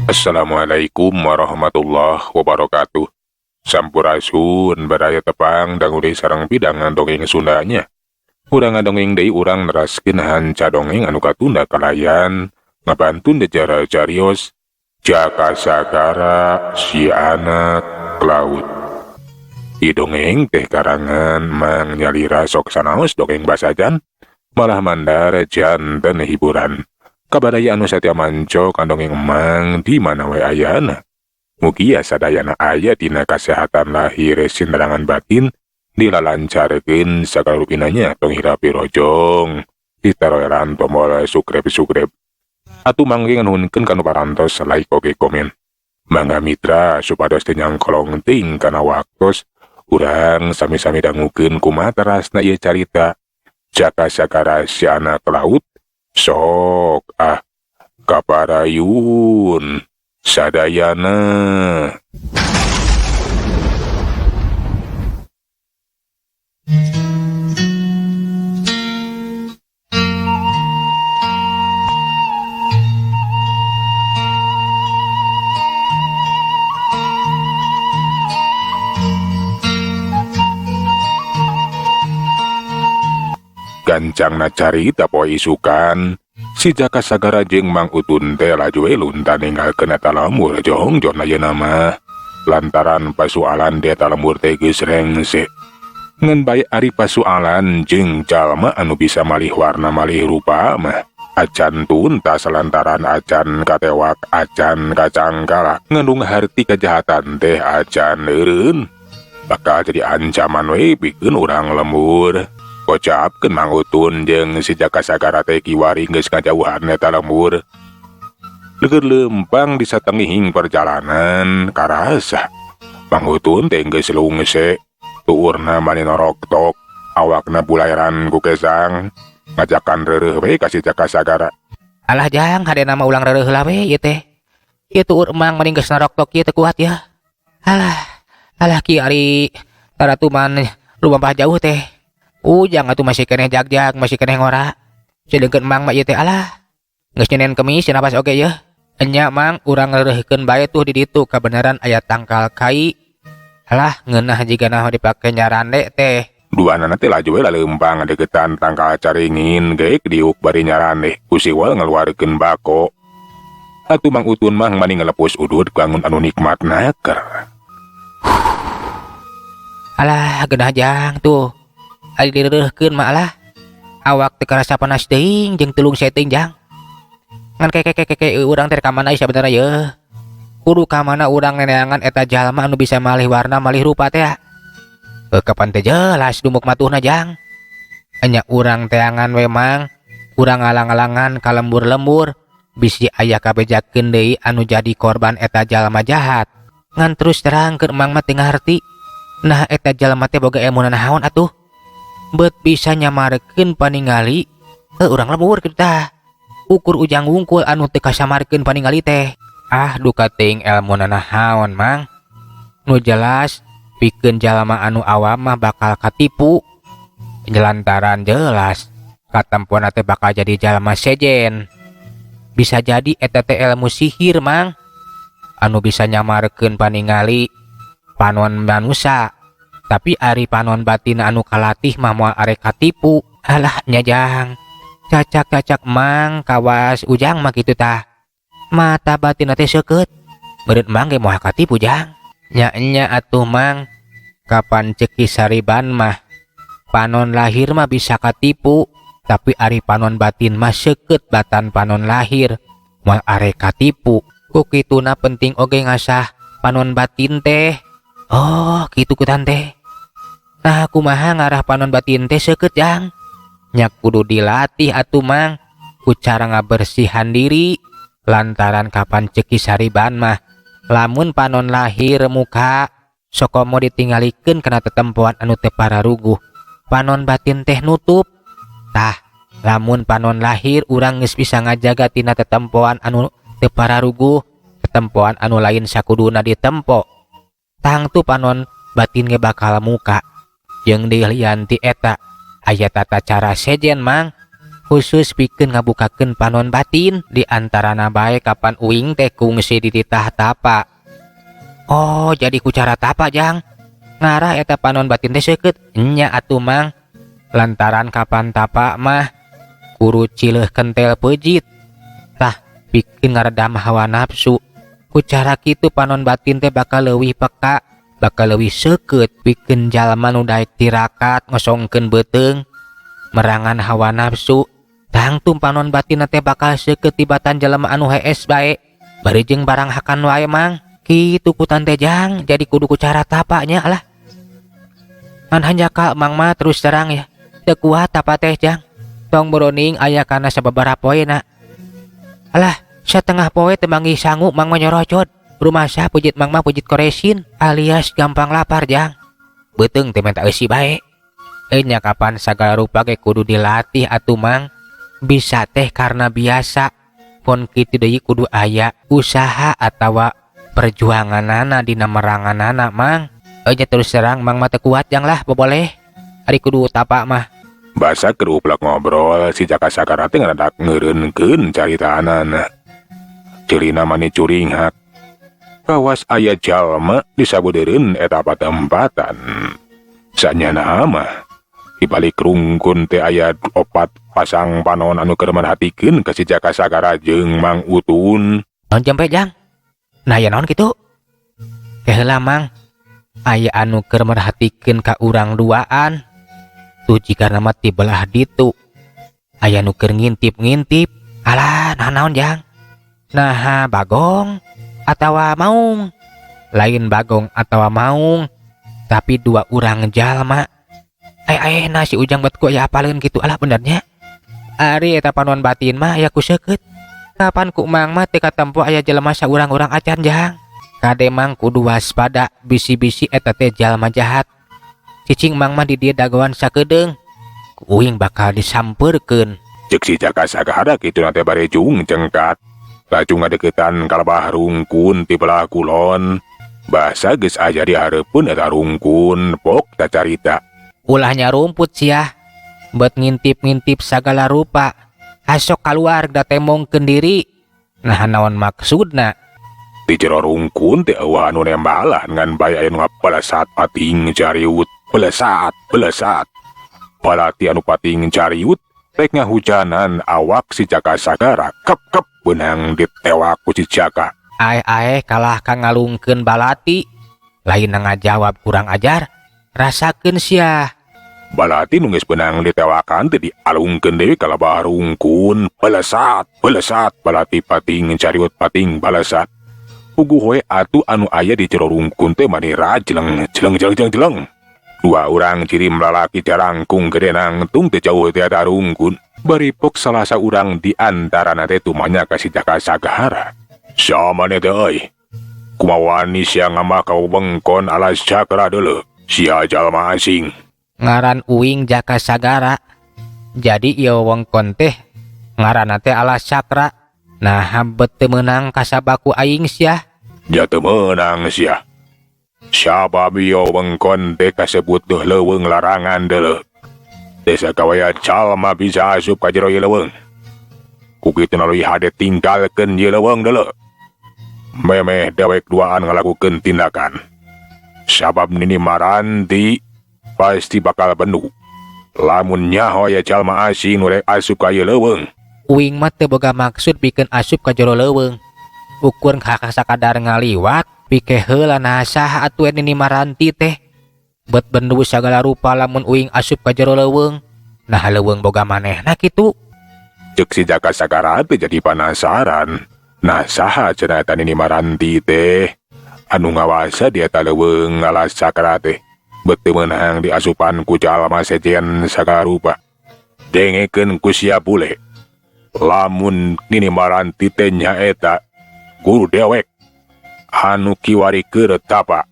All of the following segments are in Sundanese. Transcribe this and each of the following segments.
Assalamualaikum warahmatullahi wabarakatuh. Sampurasun baraya tepang dangu deui sareng pidangan dongeng Sundanya. Urang ngadongeng deui urang neraskeun hanca dongeng anu katunda kalayan ngabantun jajara carios Jaka Sagara si anak laut. Ieu dongeng teh karangan Mang Nyalira sok sanaos dongeng basajan malah mandar janten hiburan. Kabaraya anu satia manco kandongeng emang di mana we ayana. Mugia sadayana aya dina kasehatan lahir sinterangan batin dilalancarkeun sagala rupinanya tong hirapi rojong ditaroeran tombol subscribe atuh mangge nganuhunkeun kanu parantos like oge komen. Mangga mitra supados teu nyangkolong teuing kana waktos urang sami-sami dangukeun kumaha terasna ieu carita Jaka Sagara si anak laut. Sok ah kaparayun sadayana. Gancangna carita poe isukan, si Jaka Sagara jeung Mang Utun teh laju we lunta ninggalkeun eta lembur jongjon ayeuna mah. Lantaran pasualan di eta lembur teh geus rengse. Ngan bae ari pasualan jeung jalma anu bisa malih warna malih rupa mah acan tuntas lantaran acan katewak acan kacangkala ngandung harti kejahatan teh acan eureun. Bakal jadi ancaman we pikeun urang lembur. Kocapkeun Mang Utun jeung si Jaka Sagara teh kiwari geus ngajauhan eta lembur. Leueur leumpang di satengihing perjalanan karasa. Mang Utun teh geus lungse, tuurna mani noroktok, awakna bulayaran ku kesang, ngajakan reureuh we ka si Jaka Sagara. Alah jang, hadena mah ulang reureuh heula we ieu teh. Ieu tuur emang mani geus noroktok ieu teu kuat ya. Alah, alah kieu ari taratuman lumampah jauh teh. Ujang atuh masih keneh jagjag, masih keneh ngora. Sedengkeun emang mah ieu teh alah. Geus nyenen kemis cenah pas oge yeuh. Enya mang urang reureuhkeun bae tuh di ditu kabeneran aya tangkal kai. Alah ngeunah jigana dipake nyarande teh. Duanana teh laju we laleumpang deukeutan tangkal caringin geuk diuk bari nyarande ku siwal ngaluarkeun bako. Atuh Mang Utun mah mani ngalepus udud bangun anu nikmat naker. Alah geunah jang tuh. Ari direureuhkeun mah alah. Awak teu karasa panas teuing jeung tulung setting jang. Ngan keke urang teh ka mana sabenerna yeuh. Kudu ka mana urang neneangan eta jalma anu bisa malih warna malih rupa teh. Kapan teh jelas dumuk matuhna jang. Enya urang teangan we mang, urang ngalang-alangan ka lembur-lembur bisi aya kabejakeun deui anu jadi korban eta jalma jahat. Ngan terus terang keur emang mah teu ngarti. Nah eta jalma teh boga ilmu naon atuh? Bet bisa nyamarkeun paningali urang lembur kitu tah. Ukur ujang wungkul anu teu kasamarkeun paningali teh. Ah duka teuing elmu nanahaon mang. Nu jelas pikeun jalma anu awam mah bakal katipu. Lantaran jelas katempona teh bakal jadi jalma sejen. Bisa jadi eta teh ilmu sihir mang. Anu bisa nyamarkeun paningali panon manusa. Tapi ari panon batin anu kalatih mah moal arek katipu. Alah nya jang. Cacak-cacak mang kawas ujang mah kitu tah. Mata batin teh seukeut. Meureun mang ge moal katipu jang. Nya nya atuh mang. Kapan ceki sariban mah panon lahir mah bisa katipu, tapi ari panon batin mah seukeut batan panon lahir moal arek katipu. Ku kituna penting oge ngasah panon batin teh. Oh, kitu kutan teh. Nah, kumaha ngarah panon batin teh seukeut jang? Nya kudu dilatih atuh mang ku cara ngabersihan diri lantaran kapan ceki sariban mah lamun panon lahir muka sokomo ditinggalikeun kana tetempoan anu teu pararuguh panon batin teh nutup. Tah lamun panon lahir urang geus bisa ngajaga tina tetempoan anu teu pararuguh, tetempoan anu lain sakuduna ditempo. Tangtu panon batin ge bakal muka. Jeung dilian ti eta aya tata cara sejen mang Khusus pikeun ngabukakeun panon batin di antarana bae kapan uing teh kungsi dititah tapa. Oh, jadi ku cara tapa, Jang. Ngarah eta panon batin teh seukeut nya atuh, Mang. Lantaran kapan tapa mah kuru cileuh kentel pejit. Tah, pikeun ngaredam hawa nafsu. Ku cara kitu panon batin teh bakal leuwih peka, bakal leuwih seukeut pikeun jalma nu daek tirakat ngosongkeun beuteung merangan hawa nafsu. Tangtu panon batin teh bakal seukeut tibatan jelema anu hees bae. Bari jeung barang hakan wae, Mang. Kitu ku tante, Jang, jadi kudu ku cara tapanya lah. Ngan hanjakal Mang mah terus terang ya, teu kuat tapa teh, Jang. Tong boroning aya kana sababaraha poena. Alah, satengah poe teu manggih sangu Mang mah nyorocod. Rumasa pujit Mang mah pujit koresin alias gampang lapar, Jang. Beuteung teh menta eusi bae. Enya kapan sagala rupa ge kudu dilatih atuh, Mang. Bisa teh karena biasa. Pon kitu deui kudu aya usaha atawa perjuanganana dina meranganana, Mang. Enya terus terang Mang mah teu kuat, Jang, lah boboleh. Ari kudu tapa mah. Basa keur uplek ngobrol si Jaka Sagara teh ngadadak ngeureunkeun caritaanana. Ceurina mani curinghak. Kawas aya jalma di sabudeureun eta patempatan. Sanyana mah di balik rungkun teh aya opat pasang panon anu keur merhatikeun ka si Jaka Sagara jeung Mang Utun. Naon jampe, Jang? Nah, ya naon kitu? Teh heula, Mang. Aya anu keur merhatikeun ka urang duaan. Tuh jika nama ti belah ditu. Aya nu keur ngintip-ngintip. Alah, nah naon, Jang? Nah, bagong atawa maung. Lain bagong atawa maung, tapi dua urang jalma. Eh eh nah si Ujang bet ku aya apaleun kitu, alah benernya. Ari eta panon batin mah aya ku seukeut. Kapan ku Mang mah teu katempo aya jelema saurang-urang acan, Jang. Kade Mang kudu waspada bisi-bisi eta teh jalma jahat. Cicing Mang mah di dieu dagoan sakedeung. Ku uing bakal disampeurkeun. Cek si Jaka Sagara kitu teh bari jung cengkat. Laju ngadeukeutan kalabah rungkun ti belah kulon. Basa geus aya di hareupeun eta rungkun pok tacarita. Ulah nyarumput sia. Bet ngintip-ngintip sagala rupa. Asok kaluar da temongkeun diri. Nah, naon maksudna? Di jero rungkun teh eueuh anu nembalan ngan bae aya nu ngapelesat pating cariut, pelesat, pelesat. Balati anu pating cariut rek ngahujanan awak si Jaka Sagara kep-kep beunang ditewak ku si Jaka. Aeh-aeh kalah ka ngalungkeun balati. Lain ngajawab kurang ajar. Rasakeun sia. Balati nu geus beunang ditewakan teh dialungkeun deui ka labah rungkun, pelesat, pelesat, balati pating cariut pating balesat. Puguh we atuh anu aya di jero rungkun teh mani rajleng jeleng jeleng jeleng jeleng. Dua urang cirim lalaki jarangkung gede nangtung teu jauh ti eta rungkun. Bari pok salah saurang di antarana teh tumanya ka si Jaka Sagara. Saha maneh teh euy? Kumaha wani sia ngamah ka wewengkon Alas Cakra deuleu? Sia jalma asing. Ngaran uing Jaka Sagara. Jadi ieu wewengkon teh ngaranna teh Alas Cakra. Nah, bet teu meunang kasabaku aing sia. Ja teu meunang sia. Sabab ieu wewengkon teh kasebut deuh leuweung larangan deuleu. Desa kawaya jalma bisa asup ka jero ieu leuweung. Ku kitu leuwih hade tinggalkeun ieu leuweung deuleu. Memeh dewek duaan ngalakukeun tindakan. Sabab Nini Maranti pasti bakal bendu. Lamun nyaho aya jalma asing nu rek asup ka ieu leuweung. Uing mah teu boga maksud pikeun asup ka jero leuweung. Ukur sakadar ngaliwat, pike heula nah saha atuh Nini Maranti teh. Bet bendu sagala rupa lamun uing asup ka jero leuweung. Nah, leuweung boga manehna kitu. Cek si Jaka Sagara teh jadi penasaran. Nah, saha cenah eta Nini Maranti teh? Anu ngawasa di eta leuweung Alas Cakra teh. Bet teu meunang diasupan ku jalma sejen sagala rupa. Dengekeun ku sia bule. Lamun Nini Maranti teh nyaeta guru dewek anu kiwari keur tapa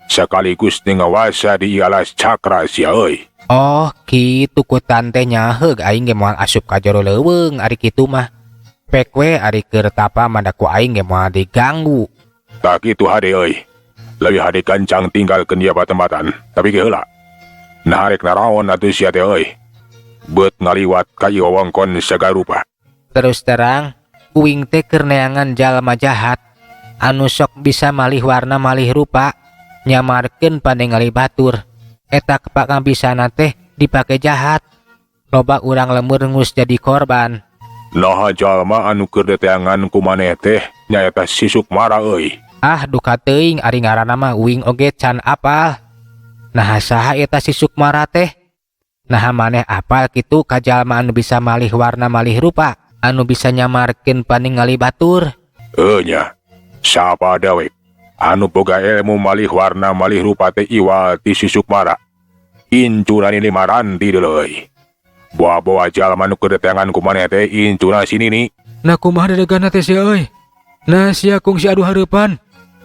sekaligus ngawasa di Alas Cakra sia euy. Oh, kitu ku tante nyaheug aing ge moal asup ka jero leuweung ari kitu mah. Pek we ari keur tapa mah da ku aing ge moal diganggu. Tah kitu hade euy. Leuwih hade gancang tinggalkeun ieu patempatan, tapi ge heula. Nah, rek naraon atuh sia teh euy? Beut ngaliwat ka ieu wewengkon Sagarupa. Terus terang, uing teh keur neangan jalma jahat anu sok bisa malih warna malih rupa nyamarkeun paningali batur. Eta pangabisana teh dipake jahat. Loba urang lembur ngus jadi korban. Naha jalma anu keur diteangan ku maneh teh nyaeta si Sukmara euy. Ah duka teuing ari ngaranna mah uing oge can apal. Naha saha eta si Sukmara teh? Naha maneh apal kitu ka jalma anu bisa malih warna malih rupa, anu bisa nyamarkeun paningali batur? Heuh nya, sapa dewek anu boga ilmu malih warna malih rupa teh iwal ti si Sukmara. Incuna Nini Maranti deuleu euy. Boa-boa jalma nu keur diteangan ku maneh teh incuna si Nini. Nah kumaha dedegana teh sia euy? Nah sia kungsi adu hareupan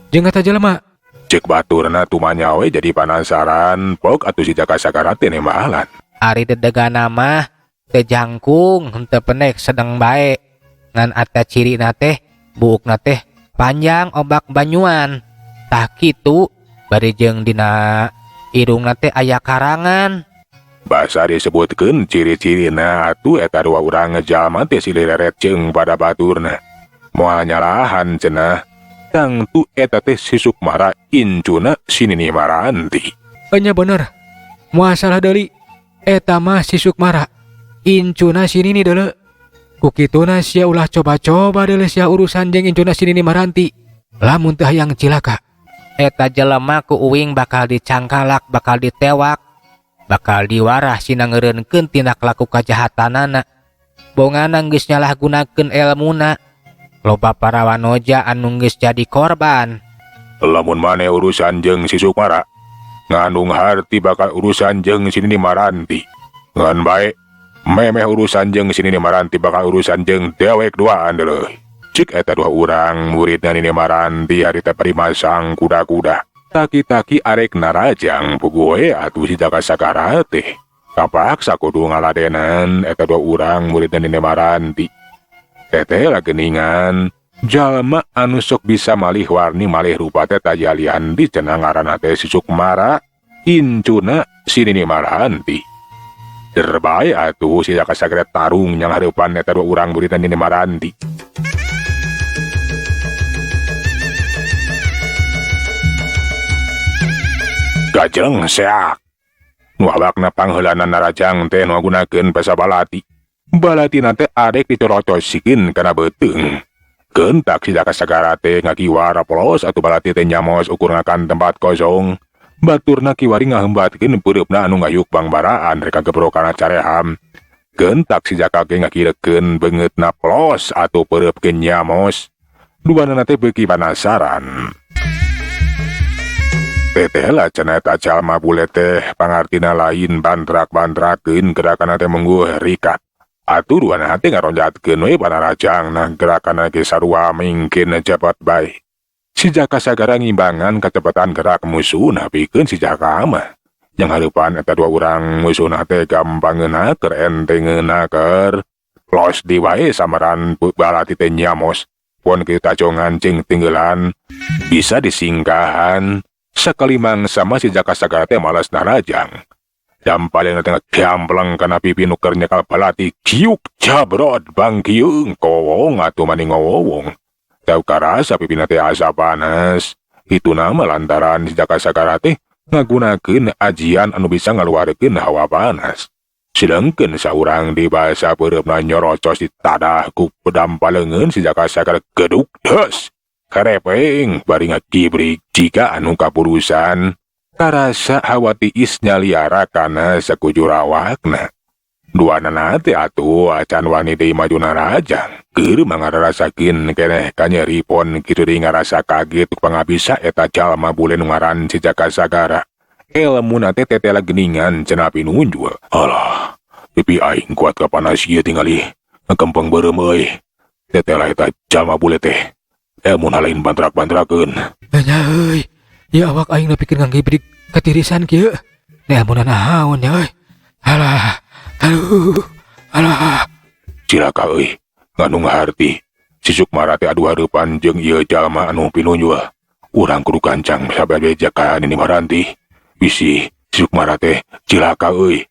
jeung eta jelema. Ceuk baturna tumanya we jadi panasaran pok atuh si Jaka Sagara teh nembalan. Ari dedegana mah teu jangkung henteu pendek sedeng bae. Ngan eta cirina teh buukna teh panjang obak banyuan. Tah kitu bari jeung dina irungna teh aya karangan. Basa disebutkeun ciri-cirina atuh eta dua urang jalma teh silih reret jeung pada baturna. Moal nyalahan cenah. Tangtu eta teh si Sukmara incuna si Nini Maranti. Enya bener. Moal salah deuli. Eta mah si Sukmara incuna si Nini deuleu. Ku kituna sia ulah coba-coba deuleu sia urusan jeung incuna si Nini Maranti. Lamun teu hayang cilaka. Eta jelema ku uing bakal dicangkalak, bakal ditewak, bakal diwarah sina ngeureunkeun tindak laku kajahatanana. Bongana geus nyalahgunakeun elmuna. Loba para wanoja anu geus jadi korban. Lamun maneh urusan jeung si Sukmara, ngandung harti bakal urusan jeung si Nini Maranti. Ngan bae memeh urusan jeung si Nini Maranti bakal urusan jeung dewek duaan deuleu. Cik eta dua urang muridna Nini Maranti harita bari masang kuda-kuda. Taki-taki arek narajang puguh we atuh si Jaka Sagara teh. Kapaksa kudu ngaladenan eta dua urang muridna Nini Maranti. Teteh lah geningan jalma anu sok bisa malih warni malih rupa teh tajalian di cenah ngaranna teh si Sukmara incuna si Nini Maranti. Derbae atuh si Jaka Sagara tarung nyang hareupan eta dua urang muridna Nini Maranti. Gajeng seak. Nu awakna pangheulana narajang teh nu ngagunakeun pesa balati. Balatina teh arek dicorocosikeun kana beuteung. Gentak si Jaka Sagara teh ngakiwara polos atuh balati teh nyamos ukur ngakan tempat kosong. Baturna kiwari ngahembatkeun peureupna anu ngayuk bangbaraan rek kagebrok kana careham. Gentak si Jaka ge ngakirekeun beungeutna polos atuh peureupkeun nyamos. Duanana teh beuki panasaran. Teteh lah cenah eta jalma bule teh pangartina lain bantrak-bantrakeun gerakanna teh mungguh rikat. Atuh duanana teh ngaronjatkeun we panarajangna gerakanna ge sarua mingkin cepet bae. Si Jaka Sagara ngimbangan kecepatan gerak musuhna pikeun si Jaka mah. Yang hareupan eta dua urang musuhna teh gampangeuna keur entengeuna keur los di wae samaran balati teh nyamos. Pon kieu tajongan jeung tinggelan bisa disingkahan. Sakali mangsa mah si Jaka Sagara teh malas narajang. Dampalena teh gampleng kana pipi nu keur nyekal balati kiuk jabrot bangkiung kowong atuh maning ngowowong. Teu karasa pipina teh asa panas. Itu nama lantaran si Jaka Sagara teh ngagunakeun ajian anu bisa ngaluarkeun hawa panas. Sedengkeun saurang di basa peureupna nyorocos di tadah ku pedampaleungeun si Jaka Sagara geduk des. Karepeng bari ngakibrik jika anu kapurusan. Karasa hawa tiis nyaliara kana sakujur awakna. Duanana teh atuh acan wani deui maju narajang. Keur mangararasakeun keneh kanyeri pon kitu deui ngarasa kaget pangabisa eta jalma bule nu ngaran si Jaka Sagara. Elmuna teh tetela geningan cenah pinunjul. Alah, pipi aing kuat kapanas ieu tingali. Ngakempeng beureum euy. Tetela eta jalma bule teh. Elmuna lain bantrak-bantrakeun. Nya euy, ieu awak aing nepikeun nganggibrik katirisan kieu. Nih elmuna naon nya euy. Alah, aduh, alah. Cilaka euy, ngandung harti. Si Sukmara teh adu hareupan jeung ieu jalma anu pinunjul. Urang kudu gancang sabeja ka Nini Maranti. Bisi si Sukmara teh cilaka euy.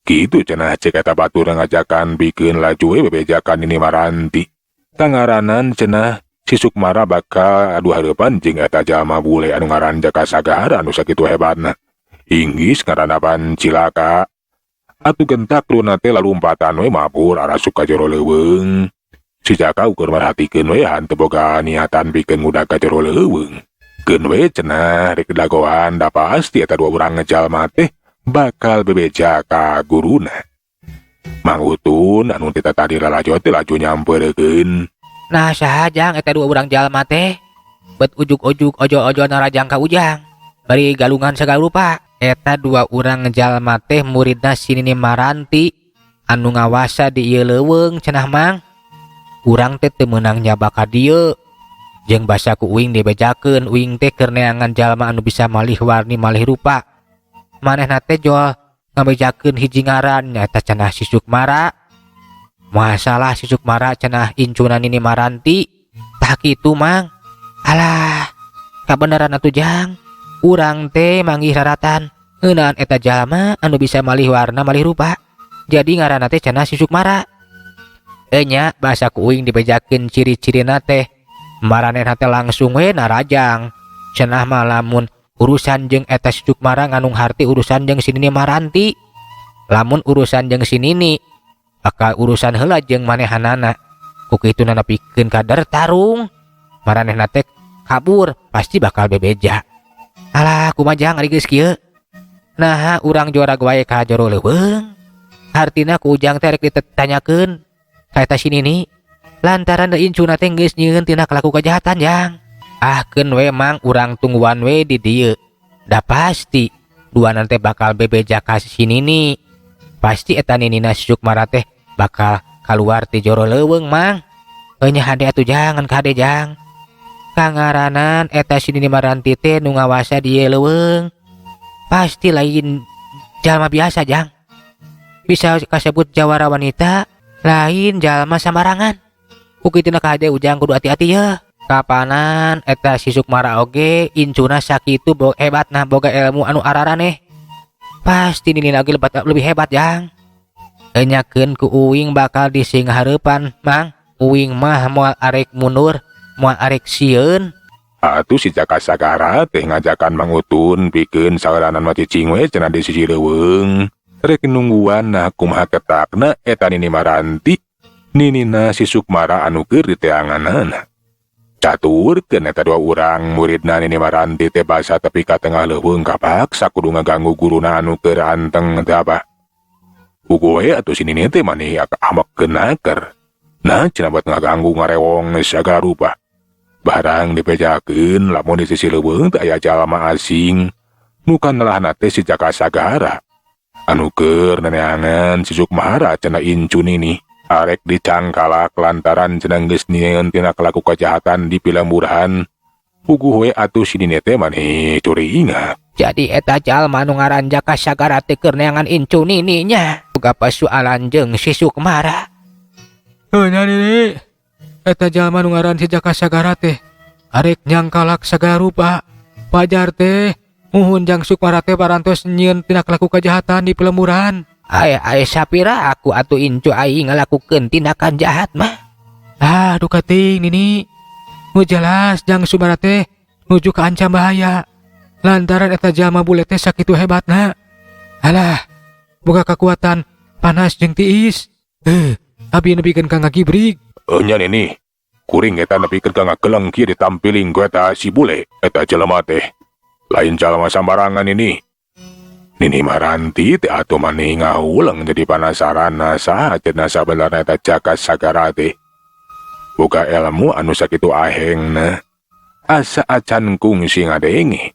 Kitu cenah cek eta batur ngajakan pikeun laju we bebeja ka Nini Maranti. Kangaranan cenah si Sukmara bakal adu hareupan jeung eta jalma bule anu ngaran Jaka Sagara anu sakitu hebatna. Inggis ngaranna pan cilaka. Atuh gentak runa teh lalumpatan we mabur arasup ka jero leuweung. Si Jaka ukur merhatikeun we henteu boga niatan pikeun ngudag ka jero leuweung. Keun we cenah rek dagoan da pasti eta dua urang jalma teh bakal bebeja ka guruna. Mang Utun anu teh tadi lalajo teh laju nyampeurekeun. Nah saha jang eta dua urang jalma teh bet ujug-ujug ojo-ojo narajang ka ujang bari galungan sagala rupa. Eta dua urang jalma teh muridna si Nini Maranti anu ngawasa di ieu leuweung cenah mang. Urang teh teu meunang nyaba ka dieu. Jeung basa ku uing dibejakeun uing teh keur neangan jalma anu bisa malih warni malih rupa. Manehna teh jual ngabejakeun hiji ngaran nyaeta cenah si Sukmara. Masalah si Sukmara cenah incuna Nini Maranti. Tah kitu mang. Alah, kabeneran atuh jang. Urang teh manggih raratan ngeunaan eta jalma anu bisa malih warna malih rupa. Jadi ngaranna teh cenah si Sukmara. Enya basa ku uing dibejakeun ciri-cirina teh. Maranehna teh langsung we narajang. Cenah mah lamun urusan jeung eta si Sukmara nganung harti urusan jeung si Nini Maranti. Lamun urusan jeung si Nini bakal urusan heula jeung manehanana. Ku kituna nepikeun kadar tarung. Maranehna teh kabur pasti bakal bebeja. Alah kumaha jang ari geus kieu. Naha urang jorag wae ka jero leuweung. Hartina ku ujang teh rek ditanyakeun ka eta si Nini. Lantaran da incuna teh geus nyieun tina kalaku kejahatan jang. Ah keun we mang urang tungguan we di dieu. Da pasti dua nanti bakal bebeja ka si Nini. Pasti eta Ninina si Sukmara teh bakal keluar ti jero leuweung mang. Enya hade atuh jangan kade jang. Kangaranan eta si Nini Maranti teh nu ngawasa di leuweung. Pasti lain jalma biasa jang. Bisa kasebut jawara wanita lain jalma sambarangan. Ku kituna kade ujang kudu hati-hati ya. Kapanan eta si Sukmara oge incuna sakitu hebatna boga ilmu anu araraneh. Pasti Nini lagi lebih hebat jang. Enyakeun ku uing bakal disinghareupan mang. Uing mah moal arek mundur, moal arek sieun. Atuh si Jaka Sagara teh ngajakan Mang Utun pikeun saeuranan mah cicing we cenah di sisi leuweung. Rek nungguan nah kumaha ketakna eta Nini Maranti. Ninina si Sukmara anu keur diteanganana. Caturkeun eta dua urang muridna Nini Maranti teh basa tepi ka tengah leuweung kapaksa kudu ngaganggu guruna anu keur anteng teh apa. Ugu we atuh si Nini teh maneh amekeun naker. Nah cenah buat ngaganggu ngarewong sagala rupa. Barang dibejakeun lamun di sisi leuweung teh aya jalma asing. Nu kanelahna teh si Jaka Sagara. Anu keur neneangan si Sukmara cenah incu Nini. Arek dicangkalak lantaran cenah geus nyieun tina kalaku kejahatan di pilemburan. Puguh we atuh si Nini teh maneh curiga. Jadi eta jalma nu ngaran Jaka Sagara teh keur neangan incu Nini nya. Boga pasualan jeung si Sukmara. Heuh nya Nini. Eta jalma nu ngaran si Jaka Sagara teh arek nyangkalak sagala rupa. Pajar teh muhun jang Sukmara teh parantos nyieun tina kalaku kejahatan di pelemburan. Ay, ay sapira aku atuh incu aing ngalakukeun tindakan jahat mah. Ah, duka ting Nini. Nu jelas jang Sukmara teh nuju kaancam bahaya. Lantaran eta jalma bule teh sakitu hebatna. Alah, boga kekuatan panas jeung tiis. Abi nepikeun ka ngagibrig. Enya Nini, kuring eta nepikeun ka ngageleng kieu ditampiling ku eta si bule, eta jelema teh. Lain jalma sambarangan ini. Nini Maranti teh atuh maneh ngahuleng jadi penasaran saha cenah sabenerna eta Jaka Sagara teh. Boga ilmu anu sakitu ahengna. Asa acan kungsi ngadenge.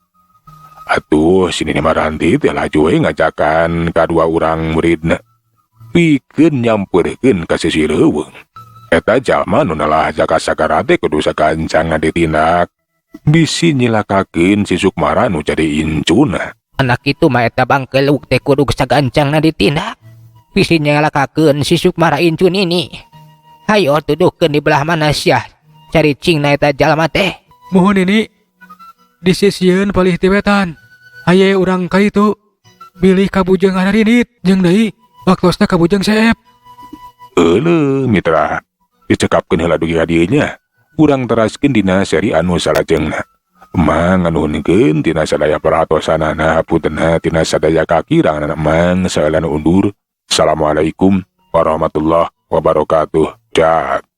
Atuh si Nini Maranti teh laju we ngajakan kadua urang muridna. Pikeun nyamperkeun ka sisi leuweung. Eta jalma nu nelah Jaka Sagara teh kudu sagancang ditindak. Bisi nyilakakeun si Sukmara nu jadi incuna. Anak itu mah eta bangkeluk teh kudu sagancangna ditindak. Bisi nyilakakeun si Sukmara incun ini. Hayo tuduhkeun di belah mana sia. Cari cingna eta jalma teh. Muhun ini di sisieun palih ti wetan. Haye urang ka itu bilih kabujeng ararinit jeung deui Waktosna ka Bujang Seep. Euleuh mitra, dicekapkeun heula dugi ka dieu nya. Urang teraskeun dina seri anu salajengna. Emang nganuhunkeun tina sadaya perhatosanana, hapuntenna tina sadaya kakirangan. Emang saheula undur. Assalamualaikum warahmatullahi wabarakatuh. Cak.